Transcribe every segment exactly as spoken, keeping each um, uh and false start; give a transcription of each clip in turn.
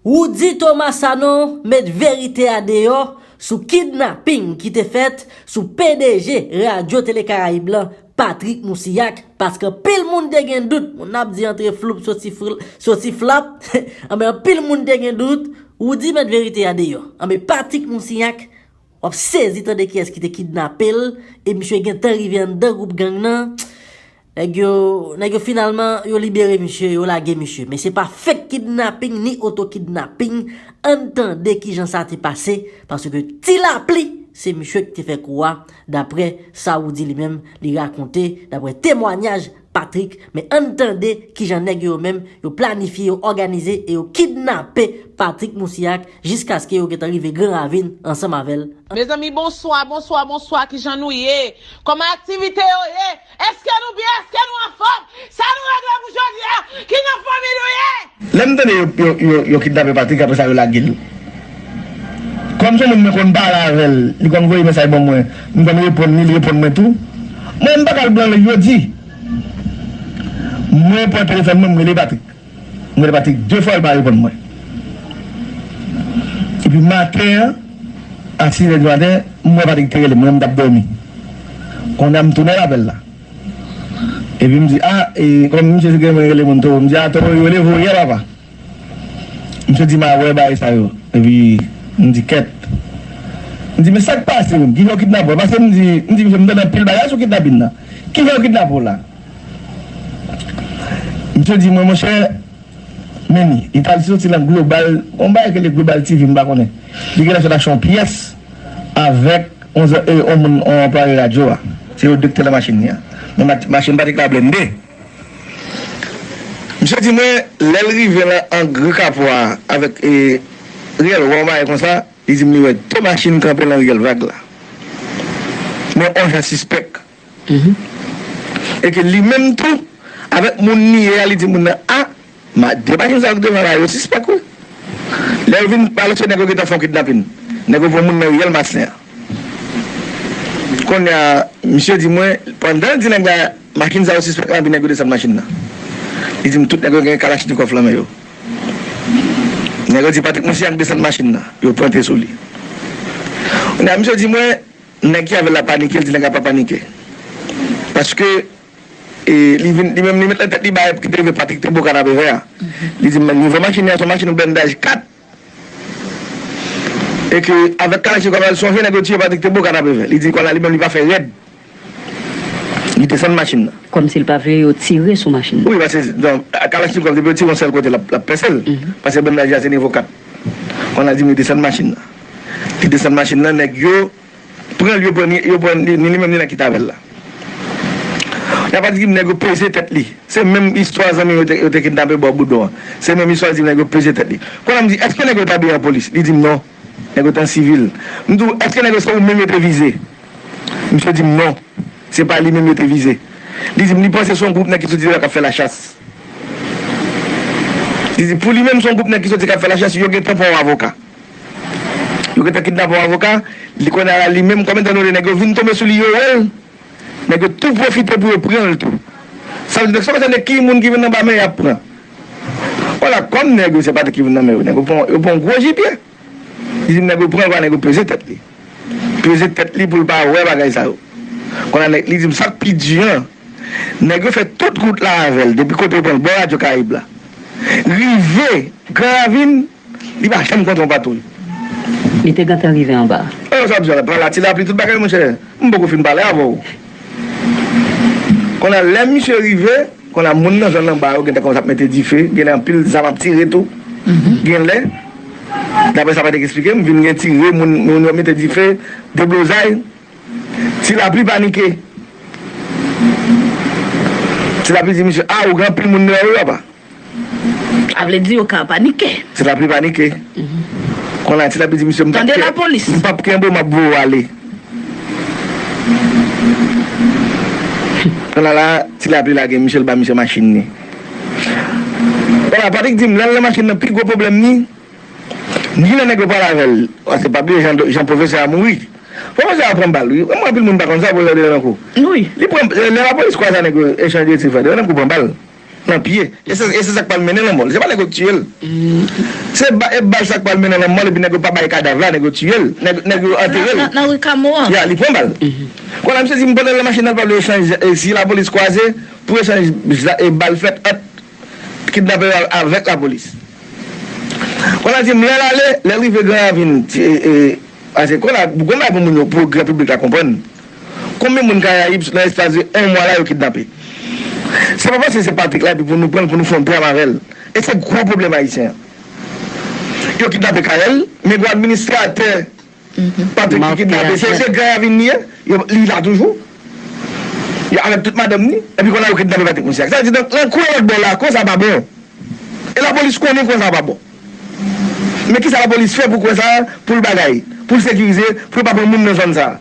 Roudy Thomas Sanon met verite a deyò sou kidnaping ki te fèt sou P D G Radyo Tele Karayib lan, Patrick Moussilhac, paske anpil moun te gen dout, moun ap di antre floup soti, fl- soti flap, anben anpil moun te gen dout, Roudy met verite a deyò. Anben Patrick Moussilhac, w ap sezi tande kiyès ki te kidnape l, e misye gentan rive anndan gwoup gang nan. Nèg yo, nèg yo finalman, yo libere misye, yo lage misye. Men se pa fake kidnaping ni oto kidnaping. Ann tande kijan sa te pase, paske Ti Lapli, se misye ki te fè kou a, daprè sa Roudy li menm, li rakonte, daprè temwanyaj Patrick. Men ann tande kijan nèg yo menm, yo planifye, yo òganize e yo kidnape Patrick Moussilhac jiskaske yo gentan rive Gran Ravin ansanm avè l. Mezanmi, bonswa, bonswa, bonswa, kijan nou ye? Kòman aktivite yo ye? Èske nou byen? Èske nou anfòm? Sa nou regle pou jodi a? Ki nan fanmi nou ye? Lè m tande yo, yo, yo, yo kidnape Patrick, apre sa yo lage l. Kòm se yon moun mwen konn pale avè l, li konn voye mesaj ban mwen, m konn reponn li, li reponn mwen tou. Mwen, m pa ka al blan li, yo di. Mwen pran telefòn mwen, m rele Patrick. M rele Patrick de fwa, li pa reponn mwen. Epi maten an, a sis è di maten, m wè Patrick te rele m, mwen, m t ap dòmi. Kounye a, m tounen l apèl la. Epi m di, a, e, kòm misye se gen mwen rele moun Toro, m di, a, Toro, yo rele voyè, papa. Misye di, m a wè bagay sa yo. Epi, m di, kèt. M di, men sa k pase menm? Kijan yo kidnape w? Paske m di, m di, misye, m tande anpil bagay sou kidnapin nan. Kijan yo kidnape w la? Misye di mwen, monchè, men li, li t al soti nan Global, yon bagay ki rele Global T V, m pa konnen. Li gentan sot achte yon pyès avèk yon, e, yon moun, yon anplwaye radyo a. Se yo de k te nan machin li a. Men ma- machin Patrick la blende. Misye di mwen, lè l rive nan Angri Kapò a avèk, e, Riyèl Wò, yon bagay konsa, li di m li wè de machin kanpe nan Riyèl Vag la. Men yon jan sispèk. E ke li menm tou, avèk moun li ye a, li di moun nan, a, ma- de machin sa yo ki devan la, yo sispèk, wi. Lè yo vin balance, nèg yo gentan fè yon kidnapin. Nèg yo pran moun nan Riyèl Maslin an. Kounye a, misye di mwen, pandan l di nèg la, machin sa yo sispèk la, epi nèg yo desann machin nan. Li di m tout nèg yo gen kalachnikòf nan men yo. Nèg yo di Patrick Moussilhac desann machin nan, yo pwente sou li. Kounye a, misye di mwen, nèg ki avè l la panike, l di nèg la pa panike. Paske, e, li vin, li menm, li met nan tèt li bagay ki te rive Patrick Tebo Kanapevè a. Li di, men nivo machin nan, se yon machin blendaj kat. E ke avèk kalachnikòf la, l sonje nèg yo tiye Patrick Tebo Kanapevè. Li di, kounye a, li menm, li pa fè rèd. Li desann machin nan. Kòmsi l pa vle yo tire sou machin nan. Wi, paske, donk, kalachnikòf, depi yo tire yon sèl kote, l ap, l ap pèse l. Paske blendaj la, se nivo kat. Kounye a, l di m li desann machin nan. Li desann machin nan, nèg yo pran l, yo pran, yo pran li, ni li menm, ni nèg ki t avè l la. Y ap di m nèg yo peze tèt li. Se menm istwa zanmi yo te, yo te kidnape bò Boudon an. Se menm istwa di nèg yo peze tèt li. Kounye a m di, èske nèg yo t abiye an polis? Li di m non. Nèg yo t an sivil. M di w, èske nèg yo se ou menm yo te vize? Misye di m non. Se pa li menm yo te vize. Li di m li panse se yon gwoup nèg ki soti deyò k ap fè lachas. Li di pou li menm se yon gwoup nèg ki soti k ap fè lachas, yo gentan pran yon avoka. Yo gentan kidnape yon avoka, li konnen a la li menm, konbyen tan nou le nèg yo vin tonbe sou li, yo wè l, nèg yo tou pwofite pou yo pran l tou. Sa vle di, nèg sa konsa, nèg ki moun ki vin anba men y ap pran. Vwala, kòm nèg yo se pa te ki vin nan men yo, nèg yo pran, yo pran yon gwo jipye. Li di m nèg yo pran l, nèg yo peze tèt li. Peze tèt li pou l pa wè bagay sa yo. Kounye a nèg, li di m sa k pi di an, nèg yo fè tout wout la avè l, depi kote yo pran l, bò Radyo Karayib la. Rive Gran Ravin, li pa janm kontre yon patwouy. Li te gentan rive anba. E sa w ap di la, pa la, Ti Lapli, tout bagay, monchè. M poko fin pale avè w. Kounye a, lè misye rive, kounye a, moun nan zòn anba yo gentan kòmanse ap mete dife, genlè anpil zam ap tire tou. Genlè, daprè sa Patrick eksplike m, vin gen tire, moun, moun yo mete dife, deblozay. Ti Lapli panike. Ti Lapli di misye, a, ou gen anpil moun deyò wi, papa. Sa vle di yo ka panike. Ti Lapli panike. Kounye a, Ti Lapli di misye, m p ap Tande kenbe, lapolis. M p ap kenbe w, m ap voye w ale. Kounye a la, Ti Lapli lage misye, l ba misye machin li. Kounye a, Patrick di m, lè l nan machin nan, pi gwo pwoblèm li, ni lè nèg yo pale avè l, paske pa bliye jan, jan pwofesè a mouri. Pwofesè a pran bal, wi. Mwen, anpil moun pa konn sa, pwofesè Delancourt. Wi. Li pran, lè lapolis kwaze nèg yo echanj de tir frè, Delancourt pran bal. nan pye. E se, e se sa k pral mennen lanmò l. Se pa nèg yo k tiye l. Se ba, e bal sa k pral mennen lanmò l, epi nèg yo pa bay kadav la, nèg yo tiye l. Nèg, nèg yo antere l. Nan, nan, nan ri Kamo an. Ya, li pran bal. Kounye a, misye di m pandan l nan machin nan, l pa vle echanj, e, si lapolis kwaze, pou echanj, e, bal fèt ant kidnapè yo avèk lapolis. Kounye a, di m lè l ale, lè l rive Gran Ravin, ti, e, e, Paske kounye a, pou kounye a pou moun yo, pou gran piblik la konprann. Konbyen moun Karayib nan espas de yon mwa la yo kidnape? Se pa paske se Patrick la epi pou nou pran l pou nou fè yon dram avè l. E se gwo pwoblèm ayisyen an. Yo kidnape Carel, men gwo administratè Patrick ki kidnape, se, se Gran Ravin li ye, yo, li la toujou. Yo avèk tout madanm ni, epi kounye a yo kidnape Patrick Moussac. Sa vle di, donk, nan kwen lòt bò la, konsa pa bon. E lapolis konnen konsa pa bon. Men kisa lapolis fè pou kwen sa a, pou l bagay, pou l sekirize, pou yo pa pran moun nan zòn sa a?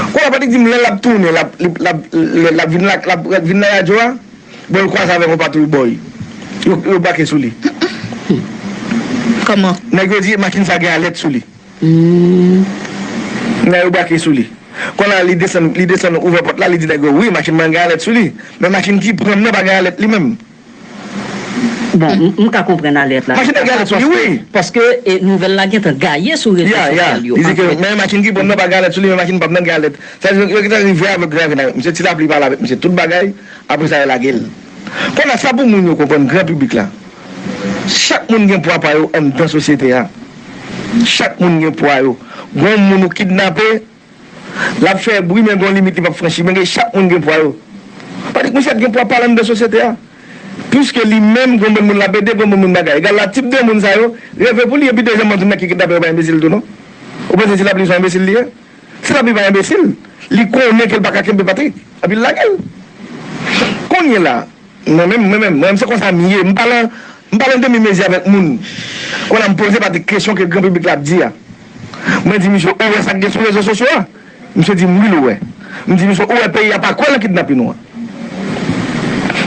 Kounye a Patrick di m lè l ap tounen, l ap, li, l ap, lè l ap vin la, l ap vin nan radyo a, bon, l kwaze avèk yon patwouy bòy. Yo, yo brake sou li. Kòman? Nèg yo di machin sa gen alèt sou li. Nèg yo brake sou li. Kounye a li desann, li desann ouvè pòt la, li di nèg yo, wi, machin mwen gen alèt sou li. Men machin ki pran m nan pa gen alèt li menm. Bon, m, m ka konprann alèt la. Machin nan gen alèt sou li, wi. Paske, e, nouvèl la gentan gaye sou rezo sosyal yo. Li di ke men machin ki pran m nan pa gen alèt sou li, men machin pa m nan gen alèt. Sa vle di yo gentan rive avèk Gran Ravin. Misye Ti Lapli pale avèk misye tout bagay, apre sa yo lage l. Kounye a sa pou moun yo konprann, gran piblik la. Chak moun gen pwa pa yo anndan sosyete a. Chak moun gen pwa yo. Gon moun ou kidnape, l ap fè bri, men gon limit li p ap franchi. Men gen, chak moun gen pwa yo. Patrick Moussac gen pwa pa l anndan sosyete a. Piske li menm, gon bann moun l ap ede, gon bann moun bagay. Egal la, tip de moun sa yo, reve pou li, epi dezyèmman, tou nèg ki kidnape yo pa enbesil tou non. Ou panse Ti Lapli se yon enbesil li ye? Ti Lapli pa enbesil. Li konnen ke l pa ka kenbe Patrick. Epi l lage l. Kounye la, Mwen menm, mwen menm, mwen menm se konsa m ye. M pa lan, m pa lan demi mezi avèk moun. Kounye a m poze Patrick kesyon ke gran piblik la ap di a. Mwen di misye, ou wè sa k gen sou rezo sosyo a? Misye di m wi l wè. M di misye, ou wè peyi a pa kwè lan kidnapin ou an?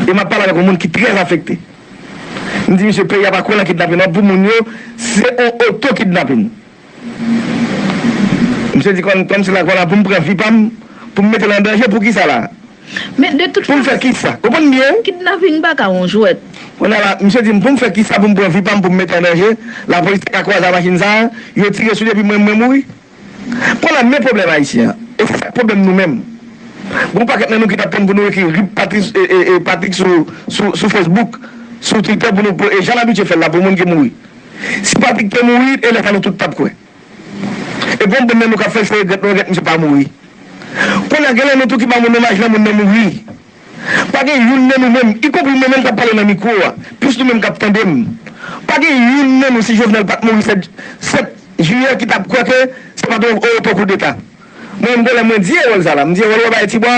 E m ap pale avèk yon moun ki trè afekte. M di misye, peyi a pa kwè lan kidnapin ou an, pou moun yo, se yon oto kidnapin. Misye di kòm, kòm se la, kounye a pou m pran vi pa m, pou m mete l an danje, poukisa la? Men de tout fason. Pou m fè kisa? Konprann byen wi. Kidnaping pa ka yon jwèt. Kounye a la, misye di m pou m fè kisa pou m pran vi pa m pou m mete an danje, lapolis ta ka kwaze a machin sa a, yo tire sou li epi mwen, mwen mouri. Kounye a men pwoblèm ayisyen an. E se sa k pwoblèm nou menm. Gon pakèt nan nou ki t ap tann pou nou ekri rip Patrick, e, e, e, Patrick sou, sou, sou Facebook, sou Twitter pou nou, pou, e jan n abitye fè l la pou moun ki mouri. Si Patrick te mouri, e lè sa nou tout t ap kwè. E gon bann nan nou k ap fè l se regrèt nou regrèt misye pa mouri. Kounye a gen nan nou tou ki ba moun nan maj la moun nan mouri. Pa gen youn nan nou menm, ikonpri mwen menm k ap pale nan mikwo a, plis nou menm k ap tande m. Pa gen youn nan nou si Jovenel pa t mouri sèt, sèt jiyè ki t ap kwè ke se pa t yon oto koudeta. Mwen menm gon lè mwen di Erol sa la, m di Erol wè bagay Tibwa,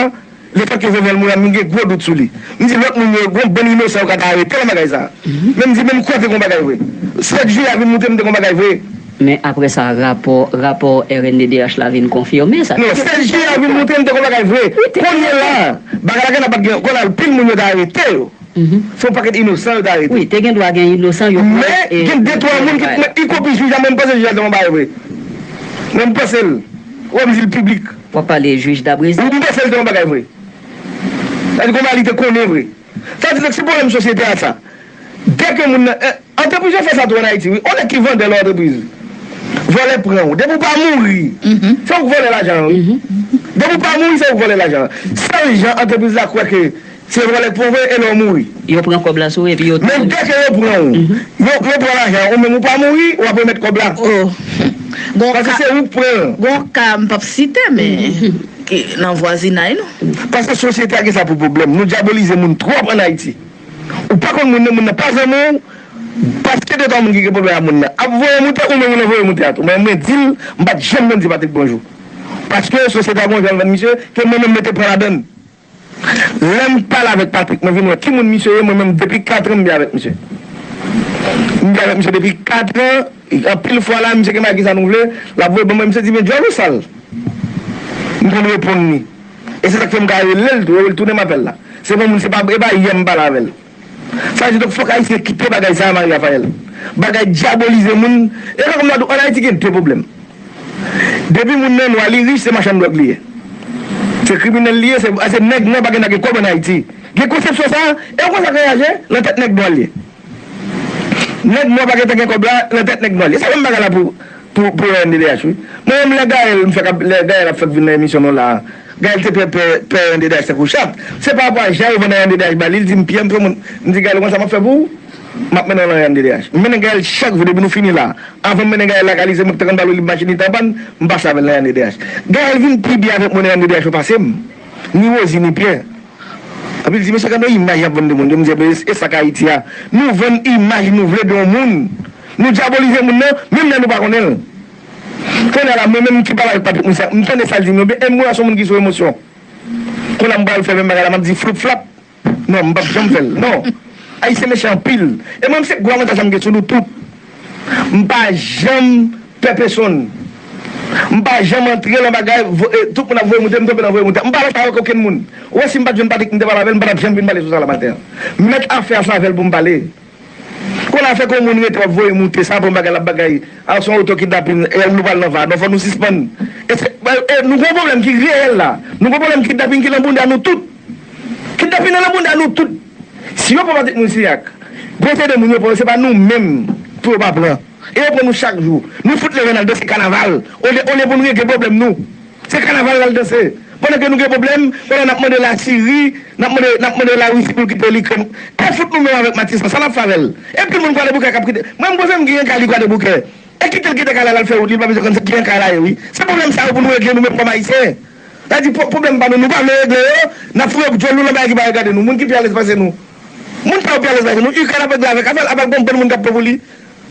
lefètke Jovenel mouri a m gen gwo dout sou li. M di lòt moun yo, gon bann inosan yo ka ta arete nan bagay sa. Men m di, men m kwè te gon bagay vre. Sèt jiyè a vin montre m te gon bagay vre. Men apre sa, rapò, rapò R N D D H la vin konfime sa. Non, sèt jiyè a vin montre m te gon bagay vre. Kounye la, bagay la gentan pa t gen, kounye a anpil moun yo ta arete yo. Se yon pakèt inosan yo ta arete. Wi, te gen dwa gen inosan yo. Men gen de twa moun ki t mèt, ikonpri jij la, mwen m panse jij la te gon bagay vre. Mwen m panse l. Ou wè m di l piblik. W ap pale jij Dabrezel? Wi, m panse l te gon bagay vre. Sa di gon bagay li te konnen vre. Sa di, donk, se pwoblèm sosyete a sa. Dèke moun nan, eh, antrepriz yo fè sa tou ann Ayiti, wi. On nèg ki vandè lè antrepriz. Vòlè pran w. Depi w pa mouri, se ou k vòlè lajan an, wi. Depi w pa mouri, se ou k vòlè lajan an. Sèl jan antrepriz la kwè ke se vòlè k pran w vre, e lè w mouri. Yo pran kòb la sou ou epi yo touye w. Men dèke yo pran w, yo, yo pran lajan an, ou menm ou pa mouri, w ap remèt kòb la. Oh. Paske se ou k pran l. Gon ka m p ap site, men ki nan vwazinay nou. Paske sosyete a gen sa pou pwoblèm. Nou dyabolize moun twòp ann Ayiti. Ou pa konn moun nan, moun nan pa zanmi w, paske de twa moun ki gen pwoblèm ak moun nan ap voye w moute, ou menm ou nan voye w moute a tou. Mwen, mwen di l, m pa t janm konn di Patrick bonjou. Paske sosyete a gon jan l vann misye, ke mwen menm mwen te pran ladann. Lè m pale avèk Patrick, mwen vin wè ki moun misye ye, mwen menm depi kat an m byen avèk misye. M byen avèk misye depi kat an, anpil fwa la, misye gen bagay kisa nou vle, l ap voye ban mwen, misye di, men djòl ou sal. M konn reponn li. E se sa k fè m ka rele l tou, e l tounen m apèl la. Se pa moun, se pa, e pa yè m pale avè l. Sa vle di, donk, fòk Ayisyen kite bagay sa a, Marie Raphaël. Bagay dyabolize moun. E sa kòm m ta di w, ann Ayiti gen de pwoblèm. Depi moun nan nwa, li rich, se machann dwòg li ye. Se kriminèl li ye, se, se nèg nwa pa gen dwa gen kòb ann Ayiti. Gen konsepsyon sa a, e w konn sa k anraje? Nan tèt nèg nwa l ye. Nèg nwa pa gentan gen kòb la, nan tèt nèg nwa l ye. Se menm bagay la pou, pou, pou R N D D H, wi. Mwen menm, lè Gaël, m fè k ap, lè Gaël ap fèk vin nan emisyon nou la a, Gaël te pè, pè, pè R N D D H tankou chat. Se pa rapò a jan yo vann R N D D H ba li, li di m, Pierre, m fè moun, m di, Gaël, ou konn sa m ap fè pou ou? M ap mennen w nan R N D D H. M mennen Gaël chak jou depi nou fini la. Avan m mennen Gaël lakay li, se mwen ki te konn ba l wi, li machin li t an pàn, m pase avè l nan R N D D H. Gaël vin pi byen avèk moun R N D D H yo pase m. Ni Rosie, ni Pierre. Epi l di, "Mesye, gade yon imaj y ap vann de moun yo." M di, "Ebyen, e, e sa k Ayiti a. Nou vann imaj nou vle de yon moun. Nou dyabolize moun nan, menm lè nou pa konnen l." Kounye a la, mwen menm ki pale avèk Patrick Moussac, m tande sa l di m yo, ebyen, e mwen a se yon moun ki sou emosyon. Kounye a m pral fè menm bagay la, m ap di, "Floup flap." Non, m p ap janm fè l. Non. Ayisyen mechan anpil. E mwen, se gwo avantaj sa m gen sou nou tout. M pa janm pè pèsonn. M pa janm antre nan bagay, vo- e, tout moun ap voye moute, m tonbe nan voye moute. M pa nan sa avèk okenn moun. Ou wè, si m pa t jwenn Patrick, m te pale avè l, m pa t ap janm vin pale sou sa la maten an. Mèt afè a, se avè l pou m pale. Kounye a, fè kon moun rete w ap voye moute, sa pa yon bagay l ap bagay. A, se yon oto kidnapin, e nou pral nan va. Non, fò nou sispann. E se, e, e, nou gen yon pwoblèm ki reyèl la. Nou gen yon pwoblèm kidnapin ki nan bounda nou tout. Kidnapin nan nan bounda nou tout. Si yo pran Patrick Moussac, pwosede moun yo pran yo, se pa nou menm pou yo pa pran. E yo pran nou chak jou. Nou fout leve n al danse kanaval. Olye, olye pou nou regle pwoblèm nou. Se kanaval n al danse. Pandan ke nou gen pwoblèm, pandan n ap mande Lasiri, n ap mande, n ap mande Larisi pou l kite Likrèn. E fout nou menm avèk Matis lan, sa n ap fè avè l? E pil moun Kwadèboukè k ap kite. Mwen, m panse m gen kay li Kwadèboukè. E kite l kite kay la, l al fè wout li, l pa bezwen konn ki jan kay la ye, wi. Se pwoblèm sa yo pou nou regle nou menm kòm Ayisyen. Sa di pwo- pwoblèm pa nou, nou pa vle regle yo, n ap foure djòl nou nan bagay ki pa regade nou. Moun ki pi alèz pase nou. Moun sa yo pi alèz pase nou. Ikrèn ap regle avèk afè l, ap ap gen yon bann moun k ap pran pou li.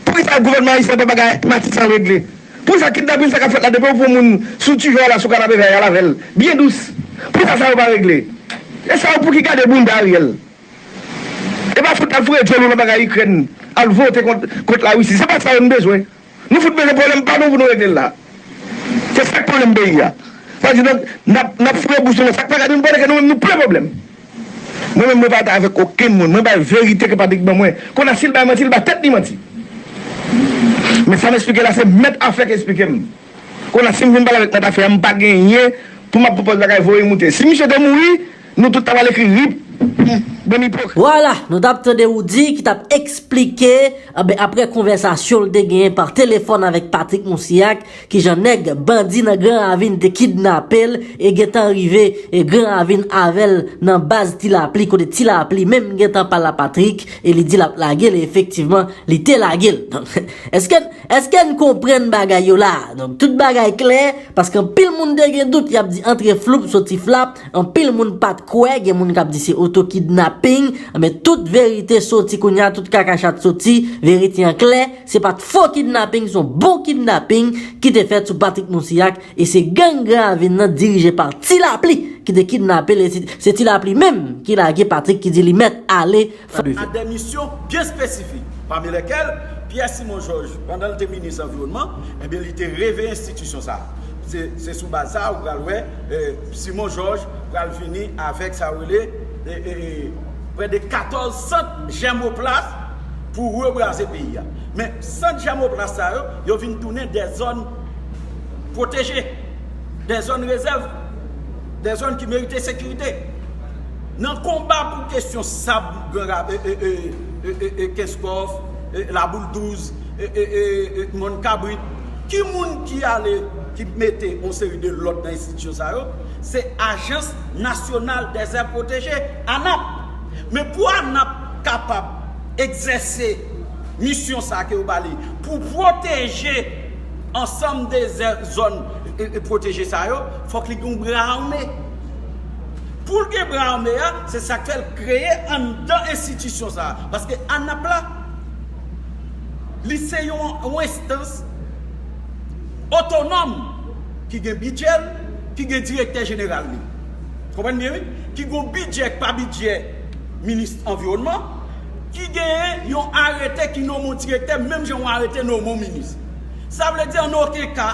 Poukisa gouvènman ayisyen pa bagay Matis lan regle? Poukisa kidnapin sa k ap fèt la, depi yo pran moun sou Tijò la, sou Kanapevè, y al avè l? Byen dous. Poukisa sa yo pa regle? E sa yo pou ki gade bounda Ariel. E pa fout al foure djòl ou nan bagay Ikrèn, al vote kont, kont Larisi. Se pa sa yo n bezwen. Nou fout bezwen pwoblèm pa nou pou nou regle l la. Se sa k pwoblèm peyi a. Sa di, donk, n ap, n ap foure bouch nou nan sa k pa gade nou, pandan ke nou menm nou plen pwoblèm. Mwen menm, mwen pa ta avèk okenn moun. Mwen bay verite ke Patrick ban mwen. Kounye a, si l bay manti, l ba tèt li manti. Men sa m eksplike la, se mèt afè k eksplike m. Kounye a, si m vin pale avèk mèt afè a, m pa genyen pou m ap pran pòz bagay voye moute. Si misye te mouri, nou tout ta pral ekri rip. Bann ipokrit. Vwala, nou t ap tande Roody ki t ap eksplike, anben, apre konvèsasyon l te genyen pa telefòn avèk Patrick Moussac, kijan nèg bandi nan Gran Ravin te kidnape l e gentan rive e Gran Ravin avè l nan baz Ti Lapli, kote Ti Lapli menm gentan pale a Patrick e li di l ap lage l, e efektivman, li te lage l. Donk, èske, èske n konprann bagay yo la? Donk, tout bagay klè, paske anpil moun te gen dout, y ap di antre floup, soti flap, anpil moun pa t kwè, gen moun k ap di se oto kidnaping, men tout verite soti kounye a, tout kaka chat soti, verite an klè, se pa t fo kidnaping, se yon bon kidnaping ki te fèt sou Patrick Moussac, e se gang Gran Ravin nan dirije pa Ti Lapli ki te kidnape l, e se, se Ti Lapli menm ki lage Patrick, ki di li mèt ale. A des missions bien spécifiques, parmi lesquelles Pierre Simon Georges, pandan l te minis anviwònman, ebyen, li te reve enstitisyon sa a. Se, se sou baz sa a ou pral wè, eh, Simon Georges pral vini avèk sa yo rele, eh, eh, eh, prè de katòz sant jèmoplas pou rebraze peyi a. Men sant jèmoplas sa yo, yo vin tounen de zòn pwoteje, de zòn rezèv, de zòn ki merite sekirite. Nan konba pou kesyon sab, Gran Ra- e, e, e, e, e, e, Kenskòf, e, Laboul Douz, e, e, e, e, Mòn Kabrit, ki moun ki ale, ki mete yon seri de lòd nan enstitisyon sa yo? Se Agence Nationale des Aires Protégées, anap. Men pou anap kapab egzèse misyon sa ke yo ba li pou pwoteje ansanm de zè- zòn e, e, pwoteje sa yo, fòk li gen yon bra ame. Pou l gen bra ame a, se sa k fè l kreye anndan enstitisyon sa a. Paske anap la, li se yon, yon enstans otonòm ki gen bidjè l, ki gen direktè jeneral li. Konprann byen, wi? Ki gen yon bidjè k pa bidjè minis anviwònman, ki genyen yon arete ki nonmen yon direktè, menm jan yon arete nonmen yon minis. Sa vle di, an okenn ka,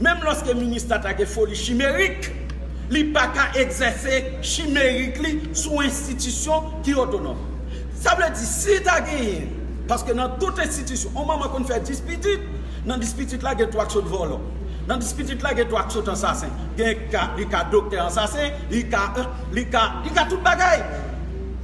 menm lòske minis la ta gen foli chimerik, li pa ka egzèse chimerik li sou enstitisyon ki otonòm. Sa vle di, si ta genyen, paske nan tout enstitisyon, yon manman konn fè dis pitit, nan dis pitit la, gen twa k sot vòlò. Nan dis pitit la, gen twa k sot ansasen. Gen ka, li ka doktè ansasen, li ka, li ka, li ka tout bagay.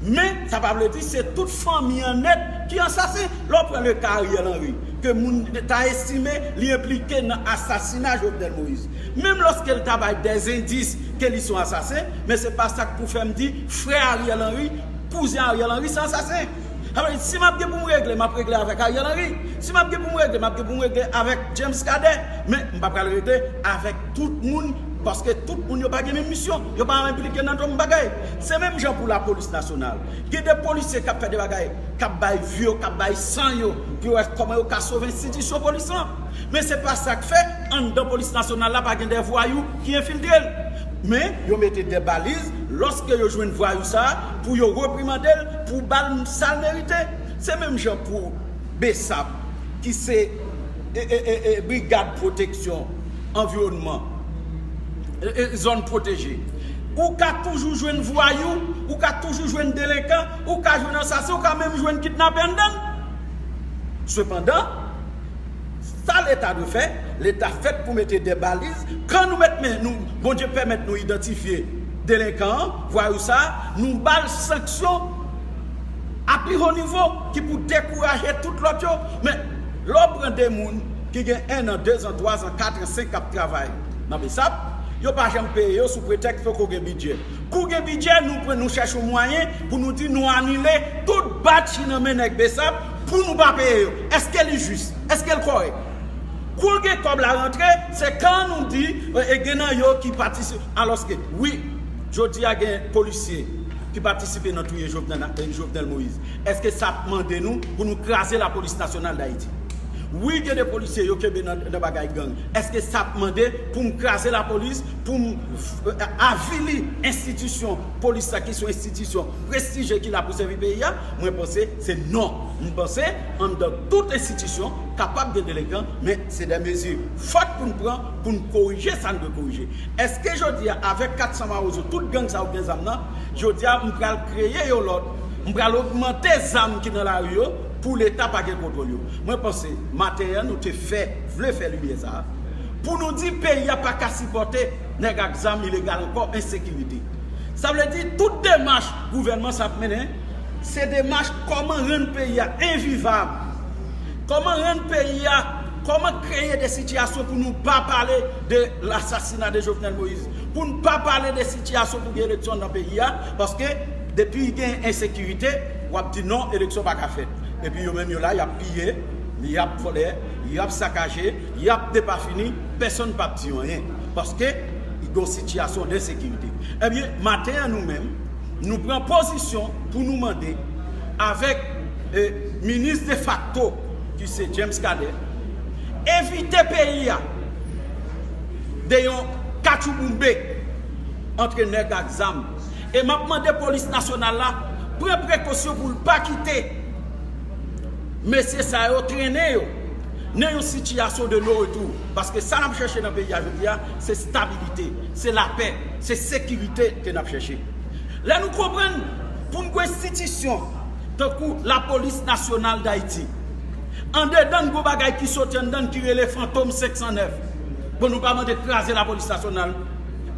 Men, sa pa vle di se tout fanmi an nèt ki ansasen. Lè w pran le ka Ariel Henry, ke moun ta estime li enplike nan asasina Jovenel Moïse. Menm lòske l ta bay dèzendis ke li se yon asasen, men se pa sa k pou fè m di frè Ariel Henry, kouzen Ariel Henry se ansasen. Sa vle di, si m ap gen pou m regle, m ap regle avèk Ariel Henry. Si m ap gen pou m regle, m ap gen pou m regle avèk James Cadet. Men, m pa pral regle avèk tout moun, paske tout moun yo pa gen menm misyon. Yo pa enplike nan menm bagay. Se menm jan pou lapolis nasyonal. Gen de polisye k ap fè de bagay, k ap bay vye, k ap bay san yo, pou yo wè kòman yo ka sove enstitisyon polis lan. Men se pa sa k fè, anndan polis nasyonal la pa gen de vwayou ki enfiltre l. Men, yo mete de baliz, lòske yo jwenn vwayou sa a, pou yo reprimande l, pou ba l sa l merite. Se menm jan pou BSAP, ki se, e, e, e, e, Brigad Pwoteksyon Anviwònman, e, e, zòn pwoteje. Ou ka toujou jwenn vwayou, ou ka toujou jwenn delenkan, ou ka jwenn ansasen, ou ka menm jwenn kidnapè anndan l. Sepandan, sa Leta dwe fè, Leta fèt pou mete de baliz. Kan nou met men nou, Bondye pèmèt nou idantifye delenkan an, vwayou sa a, nou ba l sanksyon a pi wo nivo ki pou dekouraje tout lòt yo. Men, lè w pran de moun ki gen en an, de zan, twa zan, kat an, senk k ap travay nan BSAP, yo pa janm peye yo sou pretèks poko gen bidjè. Kou gen bidjè, nou pran, nou chèche yon mwayen pou nou di nou anile tout badj ki nan men nèg BSAP pou nou pa peye yo. Èske li jis? Èske l kòrèk? Kou gen kòb la rantre, se kan nou di, e, e gen nan yo ki patisipe. Alòske, wi, jodi a gen polisye ki patisipe nan touye Jovenel, e, Jovenel Moïse. Èske sa ap mande nou pou nou kraze lapolis nasyonal Dayiti? Wi, gen de polisye yo kenbe nan, nan bagay gang. Èske sa ap mande pou m kraze lapolis, pou m, e, avili enstitisyon polis la, ki se yon enstitisyon prestijye ki la pou sèvi peyi a? Mwen panse se non. M panse, anndan tout enstitisyon, kapab gen delenkan, men se de mezi fòt pou n pran, pou n korije sa n dwe korije. Èske jodi a, avèk kat san Mawozo, tout gang sa yo gen zam nan, jodi a, m pral kreye yon lòt, m pral ogmante zam ki nan lari yo, pou Leta pa gen kontwòl yo. Mwen panse, maten an, nou te fè, vle fè limyè sa a, pou nou di peyi a pa ka sipòte nèg ak zam ilegal ankò, ensekirite. Sa vle di, tout demach gouvènman sa ap mennen, se demach kòman rann peyi a envivab, kòman rann peyi a, kòman kreye de sitiyasyon pou nou pa pale de lasasina de Jovenel Moïse, pou n pa pale de sitiyasyon pou gen eleksyon nan peyi a, paske depi gen ensekirite, w ap di non, eleksyon pa ka fèt. Epi yo menm yo la, y ap piye, y ap vòlè, y ap sakaje, y ap depafini, pèsonn p ap di yo anyen. Paske gen yon sitiyasyon de ensekirite. Ebyen, maten an nou menm, nou pran pozisyon pou nou mande avèk, e, minis defakto, ki se James Cadet, evite peyi a de yon katchouboumbe antre nèg ak zam. E m ap mande polis nasyonal la pran prekosyon pou l pa kite mesye sa yo trennen yo nan yon sitiyasyon de non retou. Paske sa n ap chèche nan peyi a jodi a, se stabilite, se lapè, se sekirite ke n ap chèche. Lè nou konprann pou n gen enstitisyon tankou Lapolis Nasyonal Dayiti, andedan n gen yon bagay ki soti anndan n ki rele Fantom senk san nèf. Bon, nou pa mande kraze Lapolis Nasyonal.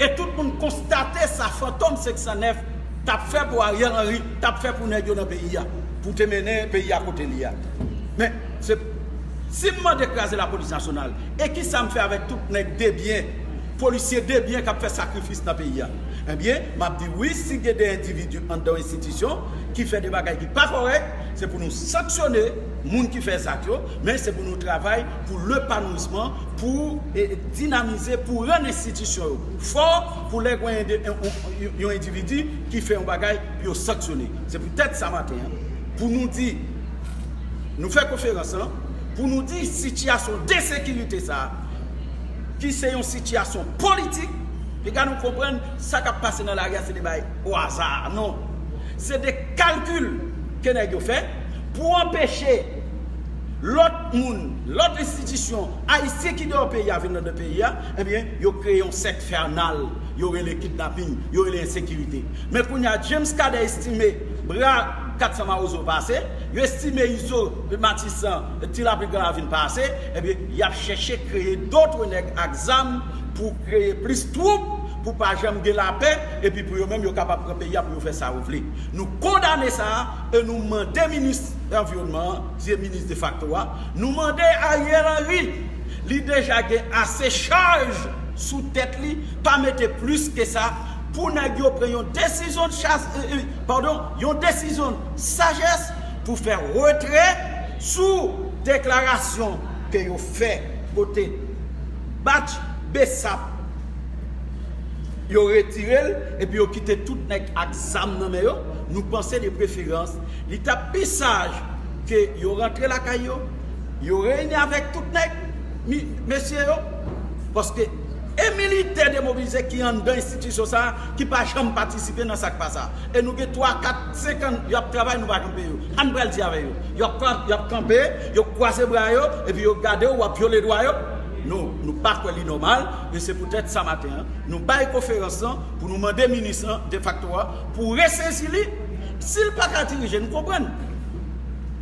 E tout moun konstate sa Fantom senk san nèf t ap fè pou Ariel Henry, t ap fè pou nèg yo nan peyi a, pou te mennen peyi a kote li a. Men, se, si m mande kraze Lapolis Nasyonal, e kisa m fè avèk tout nèg debyen, polisye debyen k ap fè sakrifis nan peyi a? Ebyen, m ap di wi, si gen de endividi anndan yon enstitisyon ki fè de bagay ki pa kòrèk, se pou nou sanksyone moun ki fè zak yo, men se pou nou travay pou lepanouisman, pou, e, dinamize, pou rann enstitisyon yo fò, pou lè gen yon, yon, yon, yon endividi ki fè yon bagay, pou yo sanksyone. Se poutèt sa maten an, pou nou di, nou fè konferans lan, pou nou di sitiyasyon de ensekirite sa a, ki se yon sitiyasyon politik, piga nou konprann sa k ap pase nan lari a, se de bagay o aza, non. Se de kalkil ke nèg yo fè pou anpeche lòt moun, lòt enstitisyon ayisyen ki deyò peyi a vin anndan peyi a, ebyen, yo kreye yon sèk enfènal, yo rele kidnaping, yo rele ensekirite. Men kounye a, James Cadet estime bra Kat san Mawozo pase, yo estime Izo, Matisan, Ti Lapli, Gran Ravin pase, ebyen, y ap chèche kreye dòt nèg ak zam pou kreye plis twoup, pou pa janm gen lapè, epi pou yo menm yo kapab pran peyi a pou yo fè sa yo vle. Nou kondane sa a, e nou mande minis anviwònman an, se minis defakto a, nou mande Ariel Henry, li deja gen ase chaj sou tèt li, pa mete plis ke sa, pou nèg yo pran yon desizyon de chas, e, e, padon, yon desizyon sajès pou fè retrè sou deklarasyon ke yo fè kote Batch Besap yo retire l, epi yo kite tout nèg ak zam nan men yo. Nou panse de preferans li t ap pi saj ke yo rantre lakay yo, yo reyini avèk tout nèg, mi- mesye yo, paske e militè demobilize ki anndan enstitisyon sa a, ki pa janm patisipe nan sa k pa sa. E nou gen twa, kat, senk an y ap travay, nou pa janm peye yo. Ann pral di avè yo. Y ap, y ap kanpe, yo kwaze bra yo, epi yo gade w, w ap vyole dwa yo. Non, nou pa kwè li nòmal, e se poutèt sa maten an, nou bay konferans lan pou nou mande minis lan defakto a pou resezi li. Si l pa ka dirije, nou konprann.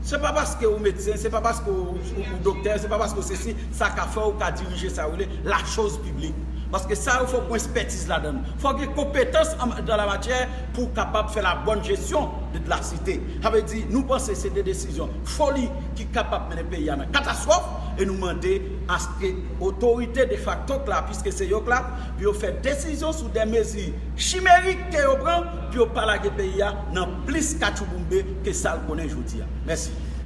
Se pa paske ou medsen, se pa paske ou, ou, ou doktè, se pa paske ou sesi, sa ka fè ou ka dirije sa yo rele la chose publique. Paske sa yo fòk gen espètiz ladan l. Fòk gen konpetans an, dans la matière pou w kapab fè la bonne gestion de, de la cité. Sa vle di, nou panse se de desizyon foli ki kapab mennen peyi a nan katastwòf, e nou mande aske otorite defakto k la, piske se yo k la, pou yo fè desizyon sou de mezi chimerik ke yo pran, pou yo pa lage peyi a nan plis katchouboumbe ke sa l konnen jodi a. Mèsi.